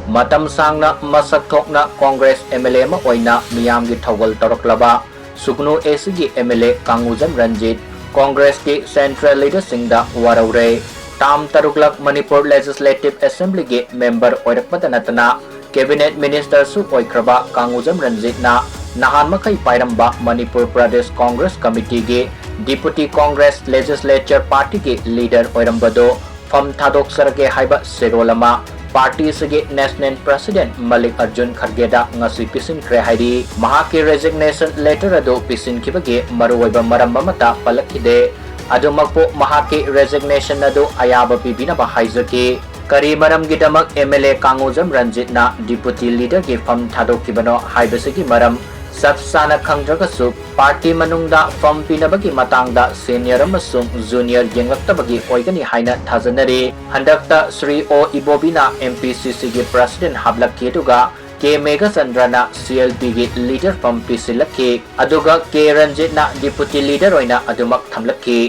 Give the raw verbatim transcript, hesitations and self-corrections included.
ꯃꯇꯝ ꯁꯥꯡꯅ ꯃꯁꯛ ꯊꯣꯛꯅ ꯀꯣꯡꯒ꯭ꯔꯦꯁ M L A ꯑꯃ ꯑꯣꯏꯅ ꯃꯤꯌꯥꯝꯒꯤ ꯊꯧꯒꯜ ꯇꯧꯔꯛꯂꯕ ꯁꯨꯒꯅꯨ A Cꯒꯤ M L A ꯀꯥꯡꯉꯨꯖꯝ Ranjit ꯀꯣꯡꯒ꯭ꯔꯦꯁꯀꯤ central leaderꯁꯤꯡꯗ ꯋꯥꯔꯧꯔꯦ꯫ Term ꯇꯔꯨꯛꯂꯛ Manipur Legislative Assemblyꯒꯤ member ꯑꯣꯏꯔꯛꯄꯗ ꯅꯠꯇꯅ cabinet ministerꯁꯨ ꯑꯣꯏꯈ꯭ꯔꯕ ꯀꯥꯡꯉꯨꯖꯝ ꯔꯟꯖꯤꯠꯅ ꯅꯍꯥꯟ ꯃꯈꯩ ꯄꯥꯏꯔꯝꯕ Manipur Pradesh Congress ꯀꯃꯤꯇꯤꯒꯤ deputy Congress legislature partyꯒꯤ leader ꯑꯣꯏꯔꯝꯕꯗꯨ ꯐꯝ ꯊꯥꯗꯣꯛꯆꯔꯒꯦ ꯍꯥꯏꯕ ꯆꯦꯔꯣꯜ ꯑꯃ partyꯁꯤꯒꯤ national president ꯃꯜꯂꯤꯛ ꯑꯔꯖꯨꯟ ꯈꯔꯒꯦꯗ ꯉꯁꯤ ꯄꯤꯁꯤꯟꯈ꯭ꯔꯦ ꯍꯥꯏꯔꯤ꯫ ꯃꯍꯥꯛꯀꯤ resignation letter ꯑꯗꯨ ꯄꯤꯁꯤꯟꯈꯤꯕꯒꯤ ꯃꯔꯨꯑꯣꯏꯕ ꯃꯔꯝ ꯑꯃꯠꯇ ꯄꯜꯂꯛꯈꯤꯗꯦ꯫ ꯑꯗꯨꯃꯛꯄꯨ ꯃꯍꯥꯛꯀꯤ resignation ꯑꯗꯨ ꯑꯌꯥꯕ ꯄꯤꯕꯤꯅꯕ ꯍꯥꯏꯖꯈꯤ꯫ ꯀꯔꯤ ꯃꯔꯝꯒꯤꯗꯃꯛ M L A ꯀꯥꯡꯉꯨꯖꯝ ꯔꯟꯖꯤꯠꯅ deputy leaderꯒꯤ ꯐꯝ ꯊꯥꯗꯣꯛꯈꯤꯕꯅꯣ ꯍꯥꯏꯕꯁꯤꯒꯤ ꯃꯔꯝ ꯆꯞ ꯆꯥꯅ ꯈꯪꯗ꯭ꯔꯒꯁꯨ, party ꯃꯅꯨꯡꯗ ꯐꯝ ꯄꯤꯅꯕꯒꯤ ꯃꯇꯥꯡꯗ senior ꯑꯃꯁꯨꯡ junior ꯌꯦꯡꯂꯛꯇꯕꯒꯤ ꯑꯣꯏꯒꯅꯤ ꯍꯥꯏꯅ ꯊꯥꯖꯅꯔꯤ꯫ ꯍꯟꯗꯛꯇ ꯁ꯭ꯔꯤ ꯑꯣ ꯏꯕꯣꯕꯤꯅ M P C Cꯒꯤ president ꯍꯥꯞꯂꯛꯈꯤ, ꯑꯗꯨꯒ K ꯃꯦꯘꯆꯟꯗ꯭ꯔꯅ C L Pꯒꯤ leader ꯐꯝ ꯄꯤꯁꯤꯜꯂꯛꯈꯤ, ꯑꯗꯨꯒ K ꯔꯟꯖꯤꯠꯅ deputy leader ꯑꯣꯏꯅ ꯑꯗꯨꯃꯛ ꯊꯝꯂꯛꯈꯤ꯫